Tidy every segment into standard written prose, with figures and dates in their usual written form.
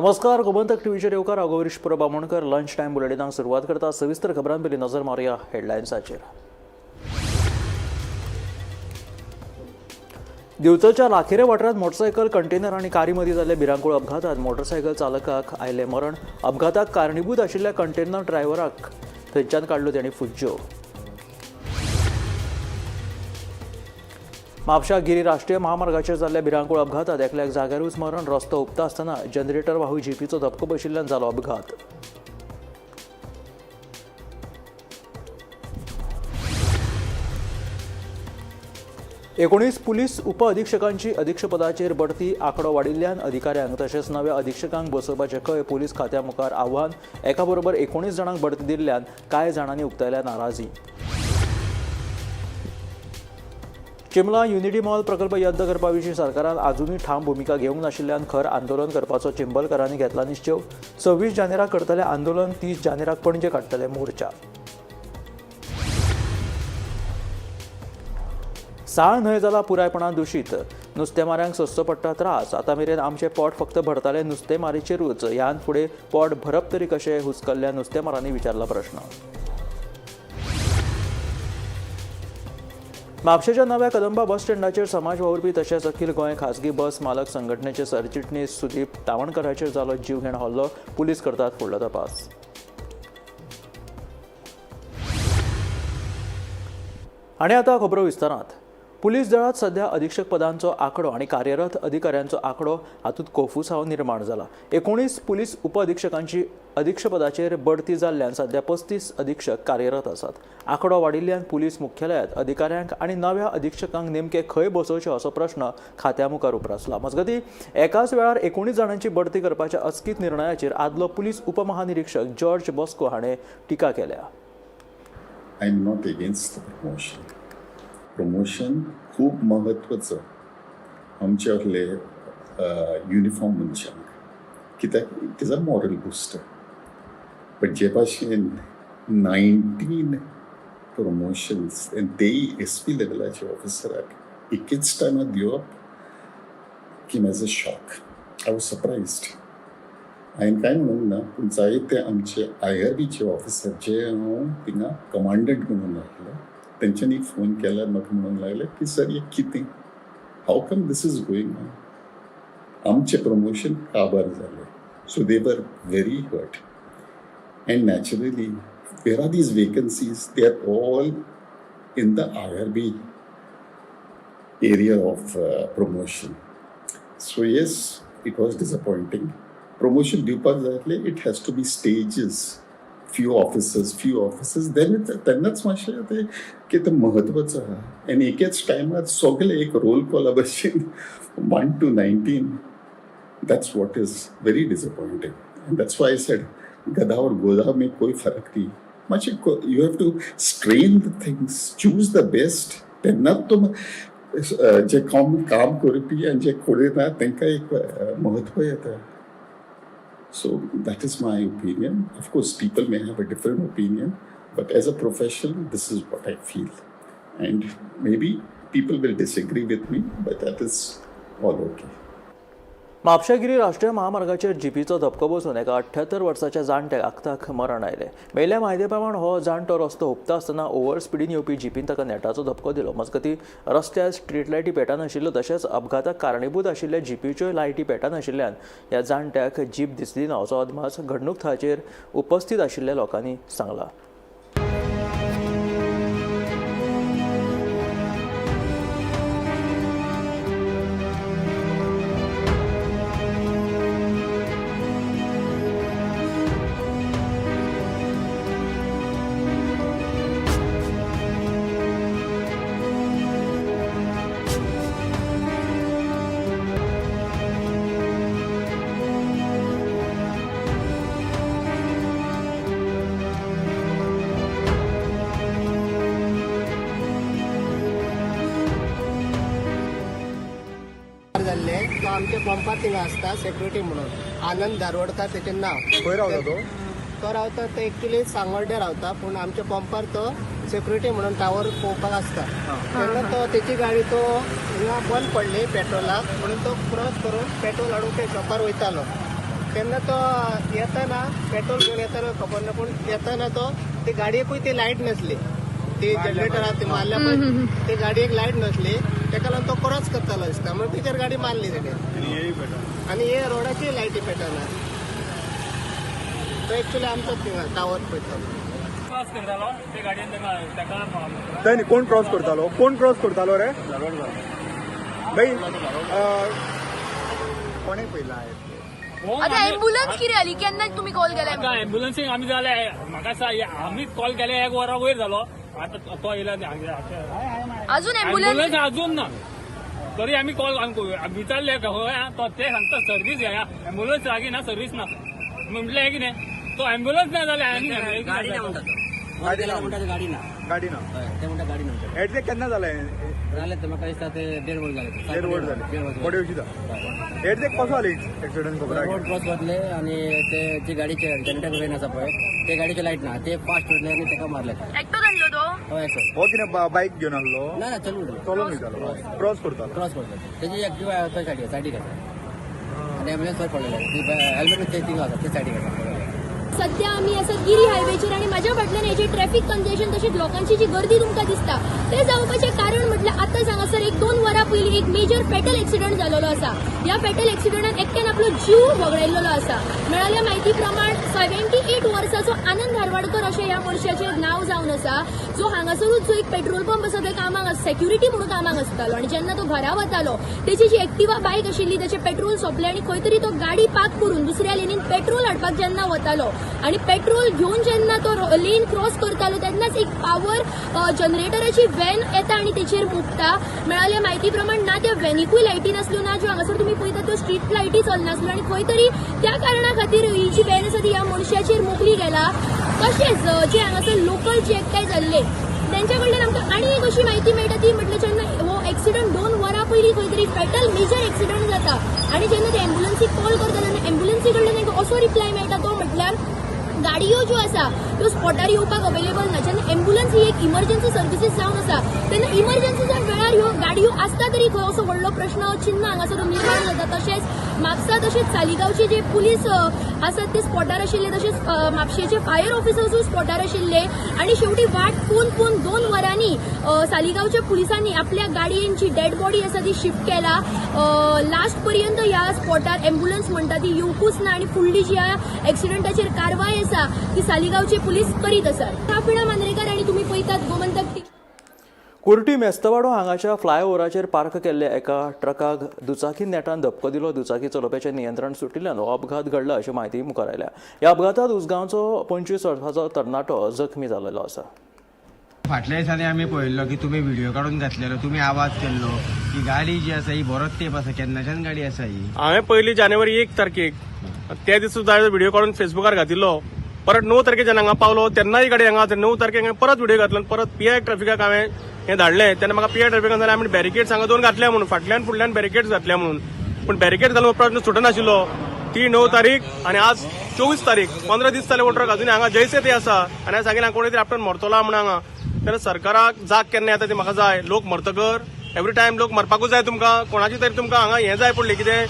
नमस्कार, गोमंतक टीव्हीचेर येवकार. हांव गौरीश परब आमोणकर. लंच टायम बुलेटिनाक सुरवात करता. सविस्तर खबरां पयलीं नजर मारुया हेडलायन्साचेर. दिवचलच्या लाखेरे वाठारांत मोटरसायकल, कंटेनर आनी कारी मदीं जाल्ल्या भिरांकूळ अपघातांत मोटरसायकल चालकाक आयलें मरण. अपघाताक कारणीभूत आशिल्ल्या कंटेनर ड्रायव्हराक थंयच्यान काडलो तेणी फुज्ज्यो. म्हापशा गिरी राष्ट्रीय महामार्गाचेर जाल्ल्या भिरांकूळ अपघातांत एकल्याक जाग्यारूच मरण. रस्तो हुपता आसतना जनरेटर वाहू जिपीचो धपको बशिल्ल्यान जालो अपघात. 19 पुलीस उपअधिक्षकांची अधीक्षपदाचेर बढती. आंकडो वाडिल्ल्यान अधिकाऱ्यांक तशेंच नव्या अधीक्षकांक बसोवपाचें खंय पुलीस खात्या मुखार आव्हान. एका बरोबर 19 जाणांक बढती दिल्ल्यान कांय जाणांनी उक्तायल्या नाराजी. चिमला युनिटी मॉल प्रकल्प रद्द करपा विशीं सरकारान आजुनूय ठाम भुमिका घेवंक नाशिल्ल्यान खर आंदोलन करपाचो चिंबलकारांनी घेतला निश्चेव. 26 जानेराक करतले आंदोलन, 30 जानेराक पणजे काडटले मोर्चा. साळ न्हंय जाला पुरायपणान दुशीत. नुस्तेमाऱ्यांक सोंसचो पडटा त्रास. आतां मेरेन आमचें पोट फक्त भरतालें नुस्तेमारीचेरूच, ह्यान फुडें पोट भरप तरी कशें, हुसकल्ल्या नुस्तेमारांनी विचारला प्रश्न. म्हापशेच्या नव्या कदंबा बस स्टँडाचेर समाज वावुरपी तशेंच अखिल गोंय खासगी बस मालक संघटनेचे सरचिटणीस सुदीप तावणकराचेर जालो जीवघेण हल्लो. पुलीस करतात फुडलो तपास. आनी आतां खबरो विस्तारांत. पुलीस दळांत सध्या अधीक्षक पदांचो आंकडो आनी कार्यरत अधिकाऱ्यांचो आंकडो हातूंत कोफुसांव निर्माण जाला. 19 पुलीस उपअधिक्षकांची अधीक्षपदाचेर बढती जाल्ल्यान सध्या 35 अधीक्षक कार्यरत आसात. आंकडो वाडिल्ल्यान पुलीस मुख्यालयांत अधिकाऱ्यांक आनी नव्या अधीक्षकांक नेमके खंय बसोवचे असो प्रश्न खात्या मुखार उप्रासला. मजगतीं, एकाच वेळार 19 जाणांची बढती करपाच्या अचकीत निर्णयाचेर आदलो पुलीस उपमहानिरीक्षक जॉर्ज बॉस्को हाणें टिका केल्या. I am not against the promotion. Promotion खूब म्हत्वाचं आमच्या असले युनिफॉर्म मनशांक, कित्याक it is a moral booster. But जे भाशेन 19 प्रमोशन्स आनी तेय एस पी लेवलाचे ऑफिसराक एकेच टायमार दिवप came as a shock. I was surprised. हांवें कांय म्हणूंक ना, पूण जायते आमचे I R बीचे ऑफिसर जे हांव थिंगा कमांडंट म्हणून आसलो, तेंच्यांनी फोन केल्यार म्हाका म्हणूंक लागले की सर, हें कितें, how come this is going on? आमचें प्रमोशन काबार जालें. So they were very hurt and naturally, where are these vacancies? They are all in the IRB area of promotion. So yes, it was disappointing. Promotion दिवपाक जाय जाल्यार it has to be stages. Few officers, few officers, then तेन्नाच मातशें तें कितें म्हत्वाचो आहा. आनी एकेच टायमार सगळे एक रोल कॉला भशेन 1 to 19, that's what is very disappointing. And that's why I said गधा और गोधा में कोई फरक नहीं. मातशें you have to strain the things, choose the best. तेन्नाच तो जे काम काम करपी आनी जे करिना तांकां एक म्हत्व येता. So that is my opinion. Of course, people may have a different opinion, but as a professional, this is what I feel. And maybe people will disagree with me, but that is all okay. म्हापशागिरी राष्ट्रीय महामार्गाचेर जिपीचो धपको बसून एका 78 वर्साच्या जाणट्याक आक्ताक मरण आयलें. मेळिल्ल्या म्हायती प्रमाण हो जाणटो रस्तो हुपता आसतना ओव्हर स्पिडीन येवपी जिपीन ताका नेटाचो धपको दिलो. मजगतीं, रस्त्यार स्ट्रीट लायटी पेटनाशिल्ल्यो तशेंच अपघाताक कारणीभूत आशिल्ल्या जिपीच्योय लायटी पेटनाशिल्ल्यान ह्या जाणट्याक जीप दिसली ना असो अदमास घडणूक थळाचेर उपस्थित आशिल्ल्या लोकांनी सांगला. जाल्ले तो आमच्या पंपार थिंगा आसता सेक्युरिटी म्हणून, आनंद धारवडकार तेचें नांव. खंय रावता तो? तो रावता तो एक्चुली सांगोड्डे रावता, पूण आमच्या पंपार तो सेक्युरिटी म्हणून टावर पळोवपाक आसता. तेन्ना तो तेची गाडी तो हिंगा बंद पडली पेट्रोलाक म्हणून तो क्रॉस करून पेट्रोल हाडूंक त्या शॉपार वयतालो. तेन्ना तो येताना पेट्रोल घेवन येताना खबर ना, पूण येताना तो ती गाडयेकूय ती लायट नासली, ती जनरेटर ती मारल्या पळय ती गाडयेक लायट नासली, तेका लागून तो क्रॉस करतालो दिसता, म्हणून तेचेर गाडी मारली तेणे. आनी हे रोडाची लायटी पेटना. तो एक्चुअली आमचो थिंगा टावर पळयतालो. क्रॉस करतालो ते गाडयेन ताका ताका थंय न्ही, कोण क्रॉस करतालो? कोण क्रॉस करतालो रे भाई? कोणें पयला? आता एम्ब्युलन्स कितें जाली? केन्ना तुमी कॉल केलाय? आतां एम्ब्युलन्सीक आमी जाले म्हाका आमी कॉल केले एक वरा वयर जालो, आतां तो येयला. अजून एम्ब्युलन्स एम्ब्युलन्स अजून ना, तरी आमी कॉल विचारले खंय आहा, तो ते सांगता सर्वीस घेया, एम्ब्युलन्स लागीं ना, सर्वीस ना. म्हटलें कितें तो एम्ब्युलन्स ना जाल्यार आनी गाडी ना म्हणटा तो, गाडी ना म्हणटा, गाडी ना. गाडी ना. हय, ते म्हणटा गाडी ना म्हणटा. एटले केन्ना जालें? जालें ते म्हाका दिसता ते देड वर जालें. देड वर जालें. देड वर. बडी उशीर. एटले कसो जालो एक्सिडंट खबर आहा? रोड क्रॉस करतले आनी ते जी गाडीचे जनरेटर वेन आसा पळय, ते गाडीचे लायट ना, ते फास्ट वयतले आनी ताका मारले. एकटोच आणलो तो? हय सर. हो कितें बायक घेवन आसलो? ना ना, चलून वयतालो. चलोन वयतालो, क्रॉस करतालो. क्रॉस करता तेजी एक्टिवा थंय सायडीक सायडीक आसा आनी एम्बुलन्स थंय पडलेले, हेल्मेट ते थिंगा आसा, ते सायडीक आसा. सध्या आमी आसात गिरी हायवेचेर आनी म्हाज्या फाटल्यान हे जे ट्रॅफिक कंजेशन तशीच लोकांची जी गर्दी तुमकां दिसता ते जावपाचें कारण म्हटल्यार आतां हांगासर एक दोन वरां पयलीं एक मेजर फेटल एक्सिडंट जालेलो आसा. ह्या फेटल एक्सिडंटान एकट्यान आपलो जीव वगडायल्लो आसा. मेळाल्या म्हायती प्रमाण 78 वर्साचो आनंद धारवाडकर अशें ह्या मनशाचें नांव जावन आसा, जो हांगासरूच जो एक पेट्रोल पंप आसा थंय कामाक सेक्युरिटी म्हणून कामाक आसतालो आनी जेन्ना तो घरा वतालो तेची जी एक्टिवा बायक आशिल्ली तेचें पेट्रोल सोंपलें आनी खंय तरी तो गाडी पार्क करून दुसऱ्या लेनीन पेट्रोल हाडपाक जेन्ना वतालो आनी पेट्रोल घेवन जेन्ना तो लेन क्रॉस करतालो तेन्नाच एक पावर जनरेटराची व्हॅन येता आनी तेचेर मुकता. मेळाल्या म्हायती प्रमाण ना त्या व्हॅनिकूय लायटी नासल्यो, ना ज्यो हांगासर तुमी पळयतात त्यो स्ट्रीट लायटी चलनासल्यो आनी खंय तरी त्या कारणा खातीर ही जी व्हॅन आसा ती ह्या मनशाचेर मोखली गेला. तशेंच जे हांगासर लोकल जे एकठांय जाल्ले तेंच्या कडल्यान आमकां आनी एक अशी म्हायती मेळटा ती म्हटल्यार जेन्ना हो एक्सिडंट 2 वरां पयलीं खंय तरी फेटल मेजर एक्सिडंट जाता आनी जेन्ना ते एम्ब्युलन्सीक कॉल करता तेन्ना एम्ब्युलन्सी कडल्यान तांकां असो रिप्लाय मेळटा तो म्हटल्यार गाडयो ज्यो आसा त्यो स्पॉटार येवपाक अवेलेबल ना. जेन्ना एम्ब्युलन्स ही एक इमर्जन्सी सर्विसीस जावन आसा तेन्ना इमर्जन्सीच्या वेळार ह्यो गाडयो आसता तरी खंय असो व्हडलो प्रश्न चिन्न हांगासर निर्माण जाता. तशेंच म्हापसा तशेंच सालिगांवचे जे पुलीस आसात ते स्पॉटार आशिल्ले, तशेंच म्हापशेचे फायर ऑफिसर्सूय स्पॉटार आशिल्ले आनी शेवटी वाट पोवन पोवन 2 वरांनी सालिगांवच्या पुलिसांनी आपल्या गाडयेन जी डेड बॉडी आसा ती शिफ्ट केला. लास्ट पर्यंत ह्या स्पॉटार एम्ब्युलन्स म्हणटा ती येवकूच ना आनी फुडली जी ह्या एक्सिडंटाचेर कारवाय आसा ती सालिगांवचे पुलीस करीत आसात. हांव पिणा मांद्रेकर आनी तुमी पळयतात गोमंतक टी. कुर्टी मेस्तवाडो हांगाच्या फ्लायओव्हराचेर पार्क केल्ल्या एका ट्रकाक दुचाकी नेटान धपको दिलो. दुचाकी चलोवप्याचें नियंत्रण सुटिल्ल्यान हो अपघात घडला अशी म्हायती मुखार आयल्या. ह्या अपघातांत उसगांवचो 25 वर्सांचो तरणाटो जखमी जाल्लो आसा. फाटल्या दिसांनी आमी पळयल्लो की तुमी व्हिडिओ काडून घातलेलो, तुमी आवाज केल्लो की गाडी जी आसा ही बरोच तेंप आसा, केन्नाच्यान गाडी आसा ही. हांवें पयली जानेवारी 1 तारखेक त्या दिसा सुद्दां व्हिडिओ काडून फेसबुकार घातिल्लो. परत 9 तारखेक जेन्ना हांगा पावलो तेन्नाय गाडी हांगा आसा. 9 तारखेक हांवें परत व्हिडिओ घातलो आनी परत पी I ट्रॅफिकाक हांवें हें धाडलें. तेन्ना म्हाका पी I ट्रॅफिकान जाल्यार आमी बॅरिकेड्स हांगा दोन घातल्या म्हणून, फाटल्यान फुडल्यान बॅरिकेड्स घातल्या म्हणून, पूण बॅरिकेड घालून प्रश्न सुटनाशिल्लो. ती 9 तारीख आनी आज 24 तारीख, 15 दीस जाले हो ट्रक अजून हांगा जैसे ते आसा. आनी हांवें सांगिल्लें कोणी तरी आपटून मरतलो म्हणून हांगा. तेन्ना सरकाराक जाग केन्ना येता ती म्हाका जाय. लोक मरतकर एवरी टायम लोक मरपाकूच जाय तुमकां, कोणाची तरी तुमकां हांगा हें जाय पडली, कितें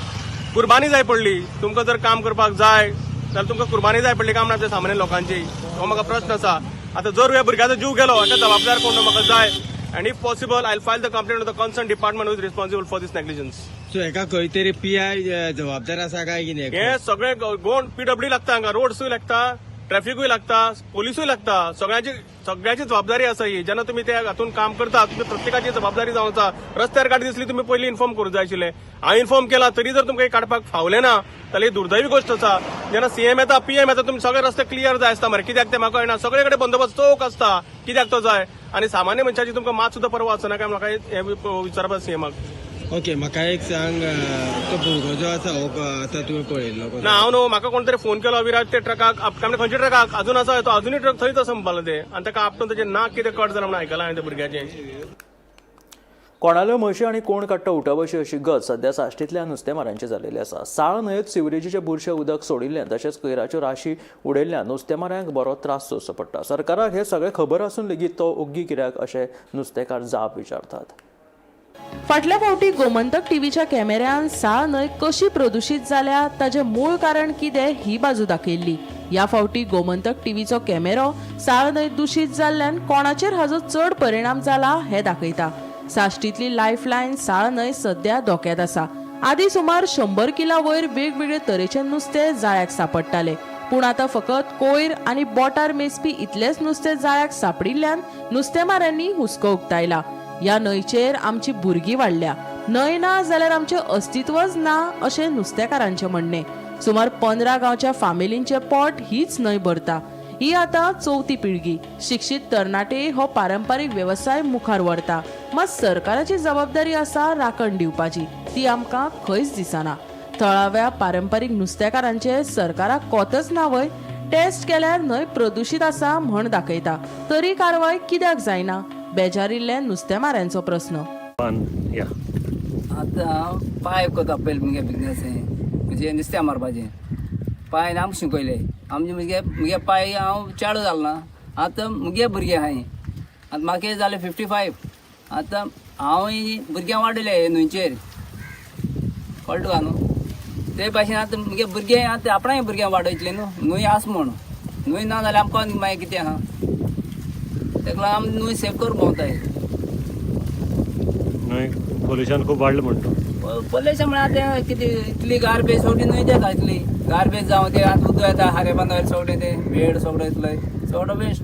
कुर्बानी जाय पडली. तुमकां जर काम करपाक जाय जाल्यार तुमकां कुर्बानी जाय पडली काय म्हणून आमच्या सामान्य लोकांची, हो म्हाका प्रश्न आसा. आतां जर ह्या भुरग्याचो जीव गेलो हाका जबाबदार कोण तो म्हाका जाय. And if possible I file the complaint to the concern department is responsible for this negligence. So हेका खंय तरी पी I जबाबदार आसा काय कितें? हे सगळे गोवन पीडब्ल्यू लागता हांगा, रोड्सूय लागता, ट्रॅफिकूय लागता, पोलिसूय लागता, सगळ्यांची सगळ्यांची जबाबदारी आसा ही. जेन्ना तुमी त्या हातून काम करता तुमी प्रत्येकाची जबाबदारी जावन आसा. रस्त्यार गाडी दिसली तुमी पयलीं इन्फॉर्म करूंक जाय आशिल्लें. हांवें इन्फॉर्म केला तरी जर तुमकां काडपाक फावलें ना जाल्यार ही दुर्दैवी गोश्ट आसा. जेन्ना सीएम येता पीएम येता तुमी सगळे रस्ते क्लियर जाय आसता मरे, कित्याक तें म्हाका कळना. सगळे कडेन बंदोबस्त चोख आसता, कित्याक तो जाय? आनी सामान्य मनशाची तुमकां मात सुद्दां परवा आसना काय म्हाका हें विचारपाक सीएमाक. ओके, म्हाका एक सांग, तो भुरगो जो आसा हो आतां तुवें पळयल्लो कसो? ना हांव न्हू, म्हाका कोण तरी फोन केलो विराज ते ट्रकाक आपणे खंयच्या ट्रकाक अजून आसा तो अजूनय ट्रक थंयच आसा म्हणपाक ते आनी ताका आपटून ताचें नाक कितें कट जालां म्हणून आयकलां हांवें त्या भुरग्याचें. कोणाल्यो म्हशी आनी कोण काडटा उठाबशी अशी गत सध्या साश्टींतल्या नुस्तेमारांची जाल्लेली आसा. साळ न्हंयेत सिवरेजीचें बुरशें उदक सोडिल्ल्यान तशेंच कोयराच्यो राशी उडयल्ल्यान नुस्तेमाऱ्यांक बरो त्रास सोंसचो पडटा. सरकाराक हें सगळें खबर आसून लेगीत तो ओग्गी कित्याक अशें नुस्तेकार जाप विचारतात. फाटल्या फावटी गोमंतक टीव्हीच्या कॅमेऱ्यान साळ न्हंय कशी प्रदुशीत जाल्या ताचें मूळ कारण कितें ही बाजू दाखयल्ली. ह्या फावटी गोमंतक टीव्हीचो कॅमेरो साळ न्हंय दुशीत जाल्ल्यान कोणाचेर हाजो चड परिणाम जाला हें दाखयता. साश्टींतली लायफलायन साळ न्हंय सद्या धोक्यांत आसा. आदी सुमार 100 किला वयर वेगवेगळे तरेचे नुस्तें जाळ्याक सांपडटाले, पूण आतां फकत कोयर आनी बोटार मेजपी इतलेंच नुस्तें जाळ्याक सांपडिल्ल्यान नुस्तेमाऱ्यांनी हुस्को उक्तायला. ह्या न्हंयचेर आमची भुरगीं वाडल्या. न्हंय ना जाल्यार आमचें अस्तित्वच ना अशें नुस्तेकारांचें म्हणणें. सुमार 15 गांवच्या फामिलींचें पोट हीच न्हंय भरता. ही आतां चवथी पिळगी. शिक्षीत तरणाटे हो पारंपारीक वेवसाय मुखार व्हरता, मात सरकाराची जबाबदारी आसा राखण दिवपाची, ती आमकां खंयच दिसना. थळाव्या पारंपारीक नुस्तेकारांचे सरकाराक कोतच ना व्हय? टेस्ट केल्यार न्हंय प्रदुशीत आसा म्हण दाखयता, तरी कारवाय कित्याक जायना? बेजारिल्ले नुस्तेमाऱ्यांचो प्रस्न. या. आतां हांव पांय करता पयलीं मुगे बिजनेस, म्हणजे नुस्तें मारपाचें. पांयन आमकां शिकयलें आमचे मुगे पांय. हांव चेडो जालो ना, आतां मुगे भुरगे आहाय. आतां म्हाका एज जालें 55. आतां हांव भुरग्यां वाडयले हे न्हंयचेर, कळटा तुका न्हू? ते भाशेन आतां मुगे भुरगे आतां आपणाय भुरग्यांक वाडयतले न्हू, न्हंय आसा म्हूण. न्हंय ना जाल्यार आमकां मागीर कितें आहा? तेका लागून आमी न्हंय सेव करूंक भोंवताय. न्हय पोल्युशन खूब वाडलें म्हणटा. पोल्युशन म्हळ्यार आतां कितें, इतली गार्बेज सगळी न्हंय येता. इतली गार्बेज जावं ते आतां उदक येता हारे बांदार, सगळें तें वेड सगळें येतलें, सगळो वेस्ट.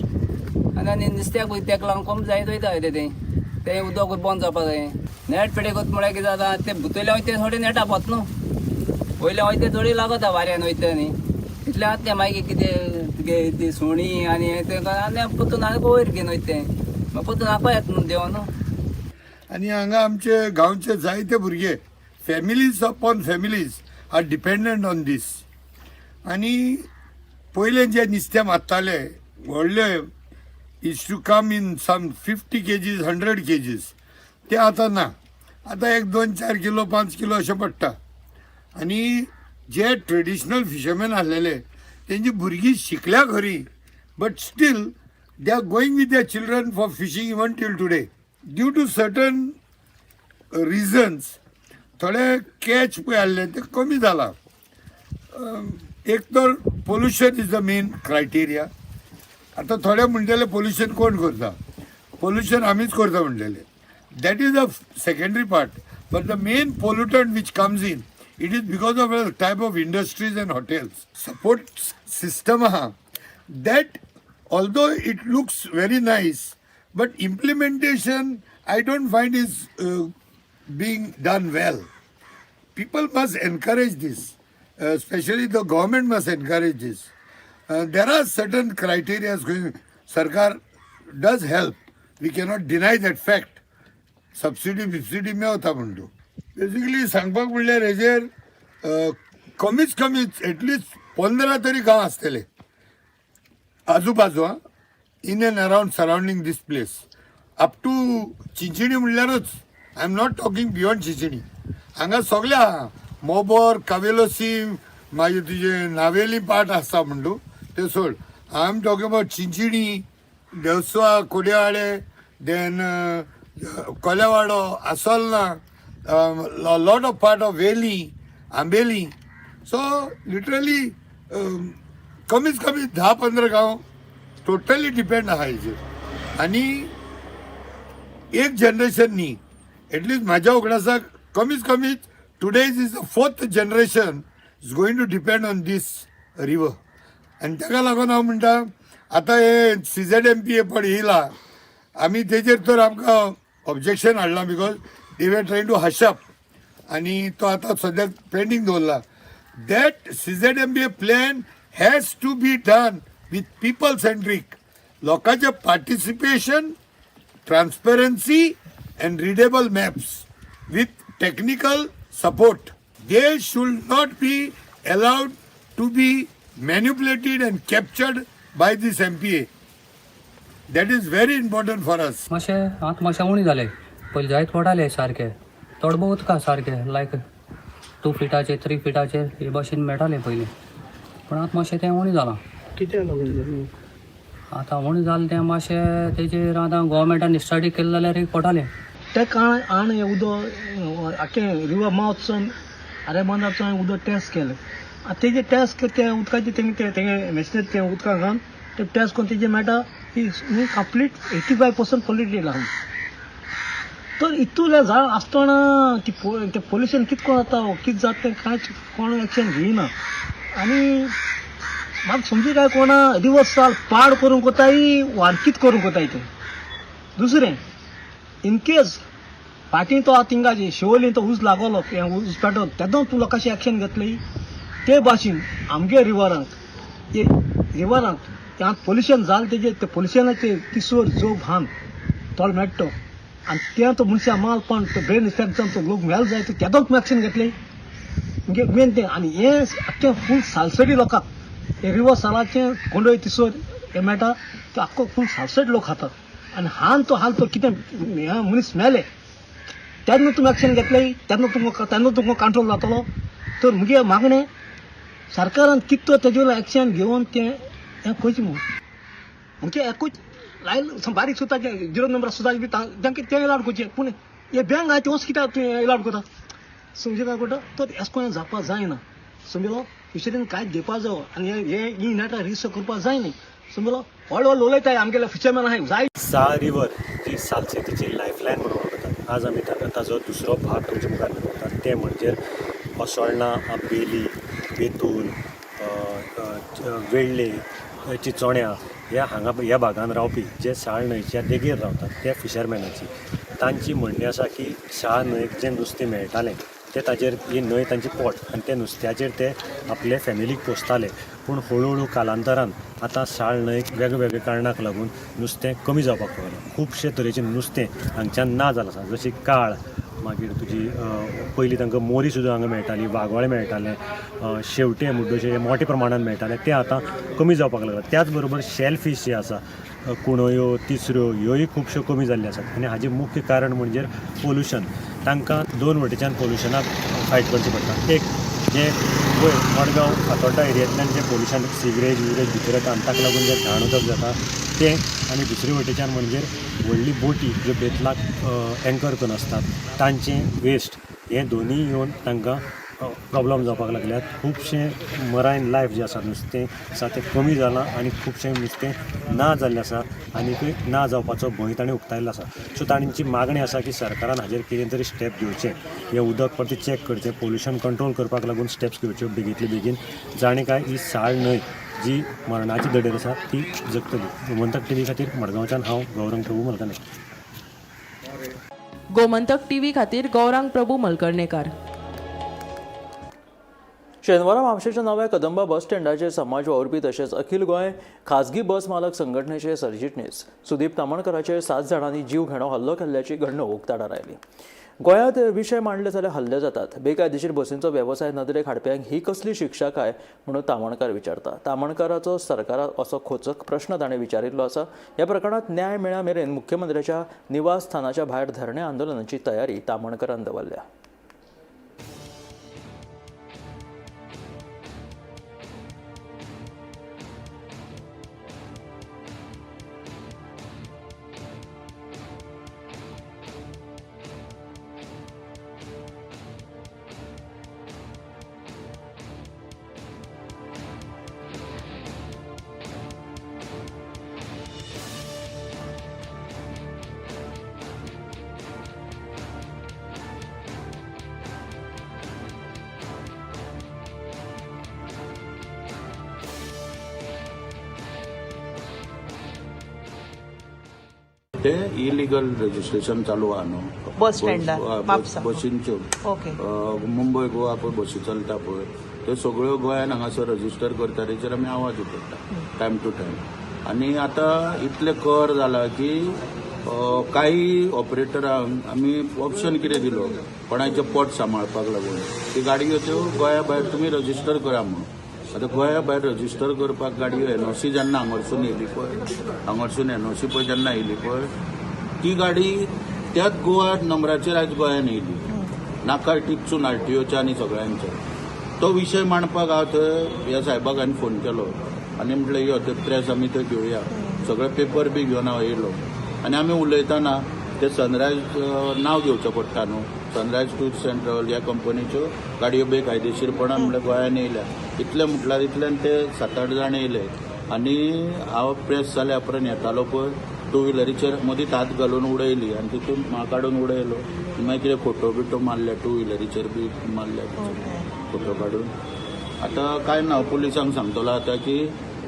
आनी आनी नुस्त्याक तेका लागून कम जायत वयता तें तें तें उदक बंद जावपा जाय. नेट पेटे करता म्हळ्यार कितें जाता, तें भितरलें वयता तें थोडें नेटा पोत न्हू, वयलें वयता तें थोडी लागता वाऱ्यान वयता न्ही तितलें. आतां तें मागीर कितें तुगे ती सुणी आनी तें आनी परतून आनी वयर घेवन वयता तें, मागीर परतून आपा येता न्हू देंवन न्हू. आनी हांगा आमचे गांवचे जायते भुरगे, families upon families are dependent on this. आनी पयले जे नुस्तें मारताले व्हडले, used to come in some 50 kgs, 100 kgs, ते आतां ना. आतां एक दोन चार किलो, 5 किलो अशें पडटा. आनी जे ट्रेडिशनल फिशरमॅन आसलेले तेंची भुरगीं शिकल्या खरी, but still they are going with their children for fishing even till today. Due to certain reasons थोडे कॅच पळय आहले ते कमी जाला. एक तर pollution is the main criteria. आतां थोडे म्हणटले, पोल्युशन कोण करता, पोल्युशन आमीच करता म्हणटले. That is a secondary part, but the main pollutant which comes in, it is because of a type of industries and hotels. Support system आहा that, although it looks very nice, but implementation I don't find is being done well. People must encourage this, especially the government must encourage this. There are certain criteria going. सरकार does help. We cannot deny that fact. Subsidy बिबसिडी मेवता म्हणटू. Basically सांगपाक म्हणल्यार हेजेर कमीच कमी at least 15 तरी गांव आसतले आजूबाजू, आं, in and around surrounding this place up to Chinchinim म्हणल्यारूच. I am not talking beyond Chinchinim. हांगा सगळे आहा, मोबोर, कावेलोसीम, मागीर तुजें नावेली पार्ट आसता म्हणटू ते सोड. I am talking about Chinchinim, Devsua, कोड्यावाडे, then कोल्यावाडो, आसोलना, lot of part of Veli, Ambeli. So literally कमीत कमी 10-15 गांव टोटली डिपेंड आहा हेजेर. आनी एक जनरेशन न्ही, एटलिस्ट म्हाज्या उगडासाक कमीत कमी today's is the fourth generation is going to depend on this river. आनी ताका लागून हांव म्हणटा, आतां हे सीझेडएमपी पण येयला, आमी तेजेर तर आमकां ऑब्जेक्शन हाडलां, because they were trying to hush up आनी तो आतां सद्याक पेंडींग दवरला. That CZMPA plan has to be done with people centric, लोकांचें participation, transparency and readable maps with technical support. They should not be allowed to be manipulated and captured by this MPA. That is very important for us. मातशें आतां मातशें उणें जालें. पयलीं जायत पडटाले सारकें, थोडे भोव उदका सारकें लायक 2 फिटाचेर, 3 फिटाचेर हे भाशेन मेळटालें पयलीं, पूण आतां मातशें तें उणें जालां. कितें लागून? आतां उणें जालें तें मातशें तेजेर आतां गोवोरमेंटान स्टडी केलें जाल्यार एक पडटालें. तेका हांवें हें उदक आख्खें रिवर मावथसून आरेबांदाचो उदक टेस्ट केलें. आतां तेजे टेस्ट ते उदकाचे तेंगे तेंगे मॅशिनांत तें उदकां घालून ते टेस्ट करून तेजें मेळटा की कंप्लीट 85% पोल्युटेड आहा. तर इतूलें झाड आसतना ती तें पोल्युशन कितको जाता कितें जाता तें कांयच कोण एक्शन घेयना. आनी म्हाका समजू काय कोणा रिवर साल पाड करूंक कोताय वारकीत करूंक कोताय तें. दुसरें इनकेस फाटीं तो थिंगा शिवोली तो उज लागलो हें उज पेटोवन तेदो तूं लोकांची एक्शन घेतली ते भाशेन आमगे रिवरांक रिवरांक त्या पोल्युशन जालें तेजें ते पोल्युशनाचे तिसोर जोब हान तोल मेळटो आनी तें तो मनशां माल पण तो ब्रेन इफेक्ट जावन तो लोक मेल जाय तो तेदो तूं एक्शन घेतली म्हणजे मेन तें. आनी हें आख्खें फूल सालसडी लोकांक हे रिवर सालाचें गोंडोय तिसोर हें मेळटा तो आख्खो फूल सालसडी लोक खातात. आनी हान तो हाल तो कितें मनीस मेले तेन्ना तुमी एक्शन घेतले तेन्ना तुमकां कंट्रोल जातलो. तर मुगे मागणें सरकारान कितें तेजे वयल्यान एक्शन घेवन तें हें खंयचें म्हूण म्हणजे एकूच लायन बारीक सुताचें 0 नंबर सुताचें बी तांकां तें इलाड करचें पूण हे बँक आहा तें कित्याक तुवें इलाड करता समजता काय कोटा. तर एशें कोन्न जावपा जायना समजलो. फिशरीन कांयच घेवपा जावो आनी हे ही नेटार रिस्क करपा जाय न्ही समजलो. व्हड व्हड उलयताय आमगेले फिशरमॅन आहाय जाय. साळ रिवर जी सालसेतीची लायफलायन म्हणून वळखतात, आज आमी ताजो दुसरो भाग तुमच्या मुखार दवरतात ते म्हणजे असोळणा, आंबेली, बेतूल, वेळ्ळे, चिचोण्या ह्या हांगा ह्या भागान रावपी जे साळ न्हंयच्या देगेर रावतात ते फिशरमॅनाची तांची म्हणणें आसा की साळ न्हंयक जें नुस्तें मेळटालें तें ताजेर ही न्हंय तांची पोट आनी ते नुस्त्याचेर ते आपले फॅमिलीक पोसताले. पूण हळू हळू कालांतरान आतां साळ न्हंयक वेगवेगळ्या कारणाक लागून नुस्तें कमी जावपाक लागलां. खुबशे तरेचें नुस्तें हांगच्यान ना जालां आसा, जशी काळ, मागीर तुजी पयलीं तांकां मोरी सुद्दां हांगा मेळटाली, वागोळे मेळटाले, शेवटे मुड्डोशे हे मोठ्या प्रमाणान मेळटाले, ते आतां कमी जावपाक लागला. त्याच बरोबर शेल फीश जे आसा, कुणोयो, तिसऱ्यो ह्योय खुबश्यो कमी जाल्ल्यो आसात आनी हाजें मुख्य कारण म्हणजे पोल्युशन. तांकां दोन वटेच्यान पोल्युशनाक फायट करचें पडटा. एक जें वयर मडगांव फातोड्डा एरियांतल्यान जें पोल्युशन सिवरेज विवरेज भितर येता आनी ताका लागून जें घाण उदक जाता तें, आनी दुसरे वटेच्यान म्हणजे व्हडली बोटी ज्यो बेतलाक एंकर करून आसतात तांचें वेस्ट, हें दोनूय येवन तांकां प्रॉब्लम जावपाक लागल्यात. खुबशें मरायन लायफ जें आसा नुस्तें आसा तें कमी जालां आनी खुबशें नुस्तें ना जाल्लें आसा आनीकय ना जावपाचो भंय ताणें उक्तायल्लो आसा. सो तांची मागणी आसा की सरकारान हाजेर कितें तरी स्टेप घेवचें, हें उदक परतें चॅक करचें, पोल्युशन कंट्रोल करपाक लागून स्टेप्स घेवच्यो बेगींतले बेगीन, जाणें काय ही साळ न्हंय जी मरणाची धडेर आसा ती जगतली. गोमंतक टीव्ही खातीर मडगांवच्यान हांव गौरंग प्रभू मलकने. गोमंतक टीव्ही खातीर गौरांग प्रभू मलकर्णेकार. शेनवारा म्हापशेंच्या नव्या कदंबा बस स्टँडाचेर समाज वावुरपी तशेंच अखिल गोंय खाजगी बस मालक संघटनेचे सरचिटणीस सुदीप तामणकराचेर 7 जाणांनी जीव घेणो हल्लो केल्ल्याची घडणूक उक्ताडार आयली. गोंयांत विशय मांडले जाल्यार हल्ले जातात. बेकायदेशीर बसींचो वेवसाय नदरेक हाडप्यांक ही कसली शिक्षा काय म्हणून तामणकार विचारता. तामणकाराचो सरकाराक असो खोचक प्रश्न ताणें विचारिल्लो आसा. ह्या प्रकरणांत न्याय मेळ्ळा मेरेन मुख्यमंत्र्याच्या निवासस्थानाच्या भायर धरणें आंदोलनाची तयारी तामणकरान दवरल्या. ते इलिगल रजिस्ट्रेशन चालू आहा न्हू बस स्टँडार म्हापसा बशींच्यो, ओके, मुंबय गोवा पळय बशी चलता पळय त्यो सगळ्यो गोंयान हांगासर रजिस्टर करता, तेचेर आमी आवाज उठयता टायम टू टायम. आनी आतां इतले कर जाला की काही ऑपरेटरांक आमी ऑप्शन कितें दिलो कोणाचें पोट सांबाळपाक लागून ती गाडयो त्यो गोंया भायर तुमी रजिस्टर करा म्हणून. आतां गोंया भायर रजिस्टर करपाक गाडयो एनओसी जेन्ना हांगारसून येयली पळय, हांगारसून एनओसी पळय जेन्ना येयली पळय ती गाडी त्याच गोवा नंबराचेर आयज गोंयान येयली, नाकार टिपसून आरटीओच्या आनी सगळ्यांच्या. तो विशय मांडपाक हांव थंय ह्या साहेबाक हांवें फोन केलो आनी म्हटलें यो ते प्रेस आमी थंय घेवया, सगळे पेपर बी घेवन हांव येयलो आनी आमी उलयतना ते सनरायज नांव घेवचें पडटा न्हू. सनरायज टूर्स अँड ट्रॅव्हल ह्या कंपनीच्यो गाडयो बेकायदेशीरपणान म्हणल्यार गोंयान येयल्या. इतलें म्हटल्यार इतल्यान ते 7-8 जाण येयले आनी हांव प्रेस जाल्या उपरांत येतालो पळय टू व्हिलरीचेर मदींच हात घालून उडयली आनी तितून म्हाका काडून उडयलो. मागीर कितें फोटो बिटो मारले, टू व्हिलरीचेर बी मारले फोटो काडून. आतां कांय ना, पुलिसांक सांगतलो आतां की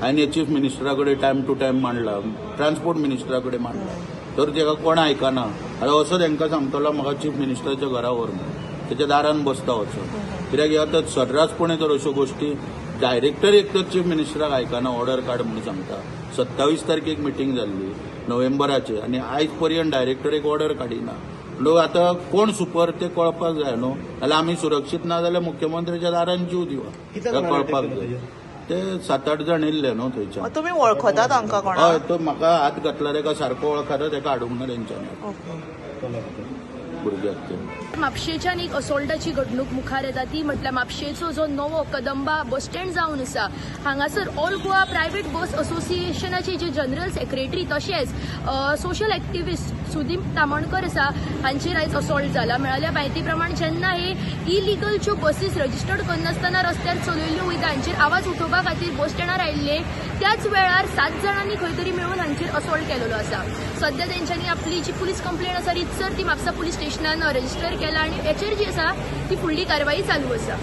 हांवें चीफ मिनिस्टरा कडेन टायम टू टायम मांडला, ट्रान्सपोर्ट मिनिस्टरा कडेन मांडला, तर तेका कोण आयकना. आतां असो तांकां सांगतलो म्हाका चीफ मिनिस्टराच्या घरा व्हर म्हणून, तेच्या दारान बसता वचून. कित्याक आतां सर्रासपणे तर अश्यो गोश्टी डायरेक्टर एक तर चीफ मिनिस्टराक आयकना, ऑर्डर काड म्हणून सांगता. 27 तारखेक मिटींग जाल्ली नोव्हेंबराचे आनी आयज पर्यंत डायरेक्टर एक ऑर्डर काडिना. लोक आतां कोण सुपर ते कळपाक जाय न्हू, जाल्यार आमी सुरक्षीत ना जाल्यार मुख्यमंत्र्याच्या दारान जीव दिवा, कळपाक जाय. ते 7-8 जाण येयल्ले न्हू थंयच्यान. तुमी वळखता तांकां कोणाक? हय, तो म्हाका हात घातला तेका सारको वळखता, तेका हाडूंक ना तेंच्यांनी भुरग्याक. ते म्हापशेच्यान एक असॉल्टाची घडणूक मुखार येता ती म्हटल्यार म्हापशेचो जो नवो कदंबा बस स्टँड जावन आसा हांगासर ऑल गोवा प्रायव्हेट बस असोसिएशनाचे जे जनरल सेक्रेटरी तशेंच सोशल एक्टिविस्ट सुदीप तामणकर आसा हांचेर आयज असॉल्ट जाला. मेळिल्ल्या म्हायती प्रमाण जेन्ना हे इलिगलच्यो बसीस रजिस्टर्ड करनासतना रस्त्यार चलयल्ल्यो वयता हांचेर आवाज उठोवपा खातीर बस स्टँडार आयिल्ले त्याच वेळार 7 जाणांनी खंय तरी मेळून हांचेर असॉल्ट केलेलो आसा. सध्या तेंच्यांनी आपली जी पुलीस कंप्लेन आसा रितसर ती म्हापसा पुलीस स्टेशनान रजिस्टर केला आनी हेचेर जी आसा ती फुडली कारवाई चालू आसा.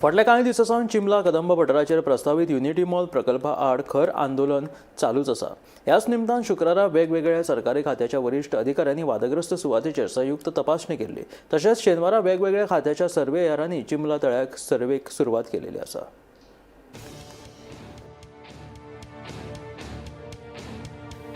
फाटल्या कांय दिसां सावन चिंबला कदंब पठाराचेर प्रस्तावीत युनिटी मॉल प्रकल्पा आड खर आंदोलन चालूच आसा. ह्याच निमतान शुक्रारा वेगवेगळ्या सरकारी खात्याच्या वरिश्ठ अधिकाऱ्यांनी वादग्रस्त सुवातेचेर संयुक्त तपासणी केल्ली. तशेंच शेनवारा वेगवेगळ्या खात्याच्या सर्वेयरांनी चिंबला तळ्याक सर्वेक सुरवात केलेली आसा.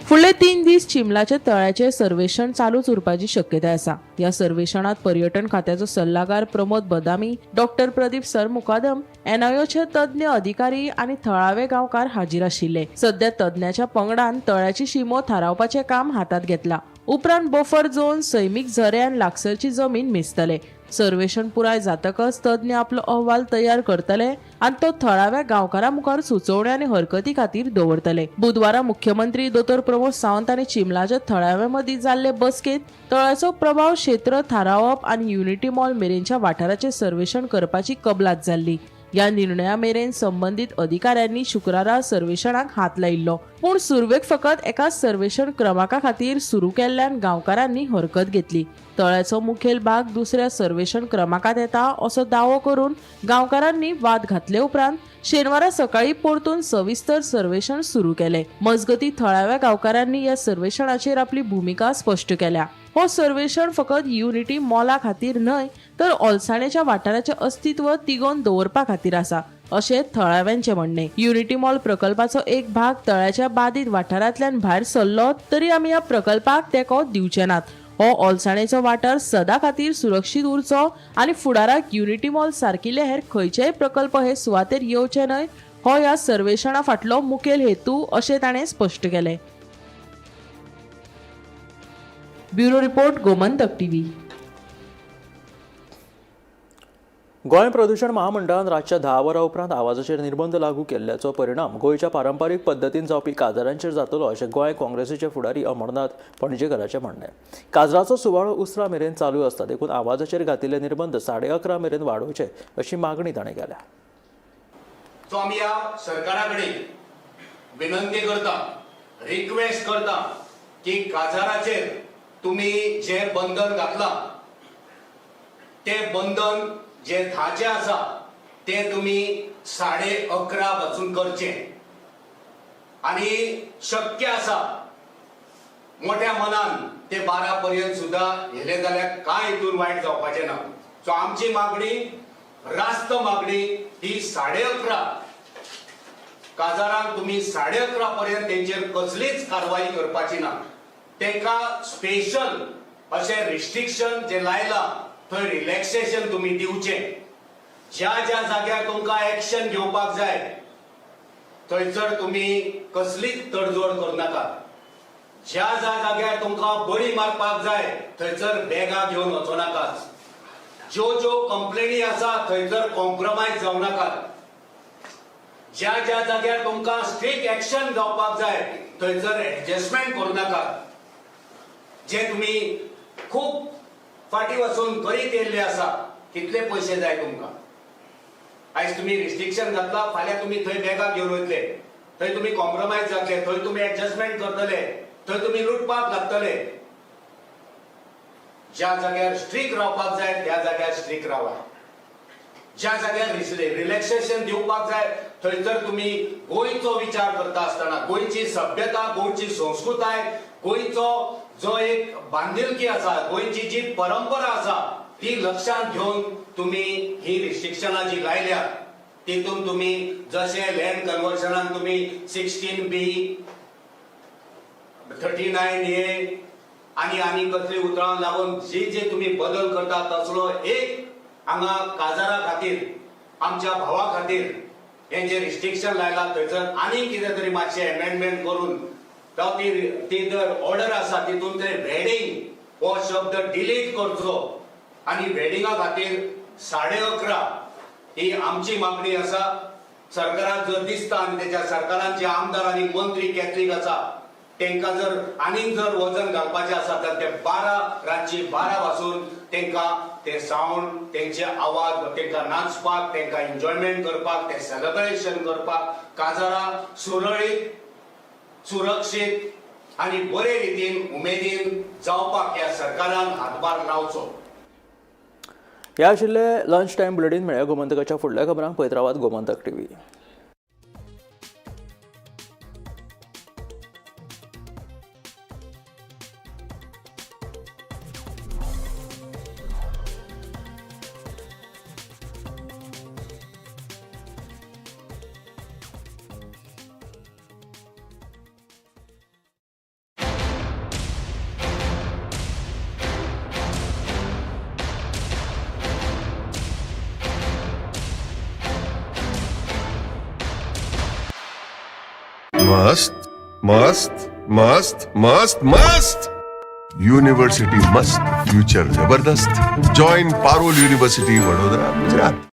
फुडले 3 दीस चिंबलाच्या तळ्याचे सर्वेक्षण चालूच उरपाची शक्यताय आसा. ह्या सर्वेक्षणात पर्यटन खात्याचो सल्लागार प्रमोद बदामी, डॉक्टर प्रदीप सरमुकादम, एनआयओचे तज्ञ अधिकारी आनी थळावे गांवकार हाजीर आशिल्ले. सध्या तज्ञाच्या पंगडान तळ्याची शिमो थारावपाचें काम हातांत घेतला. उपरांत बफर झोन, सैमीक झरे आनी लागसरची जमीन मेजतले. सर्वेक्षण पुराय जातकच तज्ञ आपलो अहवाल तयार करतले आनी तो थळाव्या गांवकारां मुखार सुचोवण्यो आनी हरकती खातीर दवरतले. बुधवारा मुख्यमंत्री दोतोर प्रमोद सावंत आनी चिंबलाच्या थळाव्या मदीं जाल्ले बसकेंत तळ्याचो प्रभाव क्षेत्र थारावप आनी युनिटी मॉल मेरेनच्या वाठाराचें सर्वेक्षण करपाची कबलात जाल्ली. ह्या निर्णया मेरेन संबंदीत अधिकाऱ्यांनी शुक्रारा सर्वेक्षणाक हात लायिल्लो. पूण सुरवेक फकत एका सर्वेक्षण क्रमांका खातीर सुरू केल्ल्यान गांवकारांनी हरकत घेतली. तळ्याचो मुखेल भाग दुसऱ्या सर्वेक्षण क्रमांकात येता असो दावो करून गांवकारांनी वाद घातले उपरांत शेनवारा सकाळी परतून सविस्तर सर्वेक्षण सुरू केले. मजगती थळाव्या गांवकारांनी ह्या सर्वेक्षणाचेर आपली भुमिका स्पश्ट केल्या. हो सर्वेक्षण फकत युनिटी मॉला खातीर न्हय तर ओलसाणेच्या वाठाराचें अस्तित्व तिगोवन दवरपा खातीर आसा अशें थळाव्यांचें म्हणणें. युनिटी मॉल प्रकल्पाचो एक भाग तळ्याच्या बादीत वाठारांतल्यान भायर सरलो तरी आमी ह्या प्रकल्पाक तेंको दिवचे नात. हो ओलसाणेचो वाठार सदा खातीर सुरक्षीत उरचो आनी फुडाराक युनिटी मॉल सारकिल्ले हेर खंयचेय प्रकल्प हे सुवातेर येवचे न्हय हो ह्या सर्वेक्षणा फाटलो मुखेल हेतू अशें ताणें स्पश्ट केलें. Bureau report, Gomantak TV. Goa प्रदूषण महामंडळान रातच्या 10 वरां उपरांत आवाजाचेर निर्बंध लागू केल्ल्याचो परिणाम गोंयच्या पारंपारीक पद्दतीन जावपी काजारांचेर जातलो अशें गोंय काँग्रेसीचे फुडारी अमरनाथ पणजेकराचें म्हणणें. काजराचो सुवाळो उसरां मेरेन चालू आसता देखून आवाजाचेर घातिल्ले निर्बंध 11:30 मेरेन वाडोवचे अशी मागणी ताणें केल्या. सो आमी ह्या सरकारा कडेन विनंती करता, रिक्वेस्ट करता की काजाराचेर तुमी जे बंधन घातला ते बंधन जे 10चें आसा ते तुमी 11:30 पासून करचे आनी शक्य आसा मोठ्या मनान ते 12 पर्यंत सुद्धा हेले जाल्यार कांय हितून वायट जावपाचें ना. सो आमची मागणी, रास्त मागणी ही 11:30 काजारांक तुमी 11:30 पर्यंत तेंचेर कसलीच कारवाई करपाची ना. तेका स्पेशल अशें रिस्ट्रिक्शन जे लायला थंय रिलॅक्सेशन तुमी दिवचें. ज्या ज्या जाग्यार तुमकां एक्शन घेवपाक जाय थंयसर तुमी कसलीच तडजोड करनाकात. ज्या ज्या जाग्यार तुमकां बडी मारपाक जाय थंयसर बॅगां घेवन वचोनाकात. ज्यो ज्यो कंप्लेनी आसा थंयसर कॉम्प्रोमायज जावं नाकात. ज्या ज्या जाग्यार तुमकां स्ट्रिक्ट एक्शन जावपाक जाय थंयसर एडजस्टमेंट करूं नाकात. जे तुमी खूब फाटीं वचून करीत येयल्ले आसा, कितले पयशे जाय तुमकां? आयज तुमी रिस्ट्रिक्शन घातला, फाल्यां तुमी थंय बॅगां घेवन वयतले, थंय तुमी कॉम्प्रोमायज जातले, थंय तुमी एडजस्टमेंट करतले, थंय तुमी लुटपाक लागतले. ज्या जाग्यार स्ट्रीक रावपाक जाय त्या जाग्यार स्ट्रीक रावा. ज्या जाग्यार रिलॅक्सेशन दिवपाक जाय थंयसर तुमी गोंयचो विचार करता आसतना गोंयची सभ्यता, गोंयची संस्कृताय, गोंयचो जो एक बांदिलकी आसा, गोंयची जी परंपरा आसा ती लक्षांत घेवन तुमी ही रिस्ट्रिक्शनां जी लायल्या तितून तुमी जशें लँड कन्वर्शनान तुमी 16B, 39A आनी आनी कसली उतरां लागून जे जे तुमी बदल करता तसलो एक हांगा काजारा खातीर, आमच्या भावा खातीर हे जे रिस्ट्रिक्शन लायला थंयसर आनी कितें तरी मातशें एमेंडमेंट करून जावं ती ती जर ऑर्डर आसा तितून ते वेडिंग हो शब्द डिलीट करचो आनी वेडिंगा खातीर 11:30 ही आमची मागणी आसा. सरकाराक जर दिसता आनी तेच्या सरकारान जे आमदार आनी मंत्री कॅथलीक आसा तेंकां जर आनीक जर वजन घालपाचें आसा तर ते 12 रातची 12 पासून तेंकां ते सावंड, तेंचे आवाज, तेंकां नाचपाक, तेंकां एन्जॉयमेंट करपाक, ते सेलेब्रेशन करपाक काजारां सुरळीत, सुरक्षीत आनी बरे रितीन उमेदीन जावपाक ह्या सरकारान हातभार लावचो. ह्या आशिल्ले लंच टायम बुलेटीन. मेळ्या गोमंतकाच्या फुडल्या खबरांक. पळयत रावात गोमंतक टीव्ही. मस्त मस्त मस्त मस्त मस्त यूनिवर्सिटी, मस्त फ्यूचर, जबरदस्त. Join Parul university, Vadodara, Gujarat.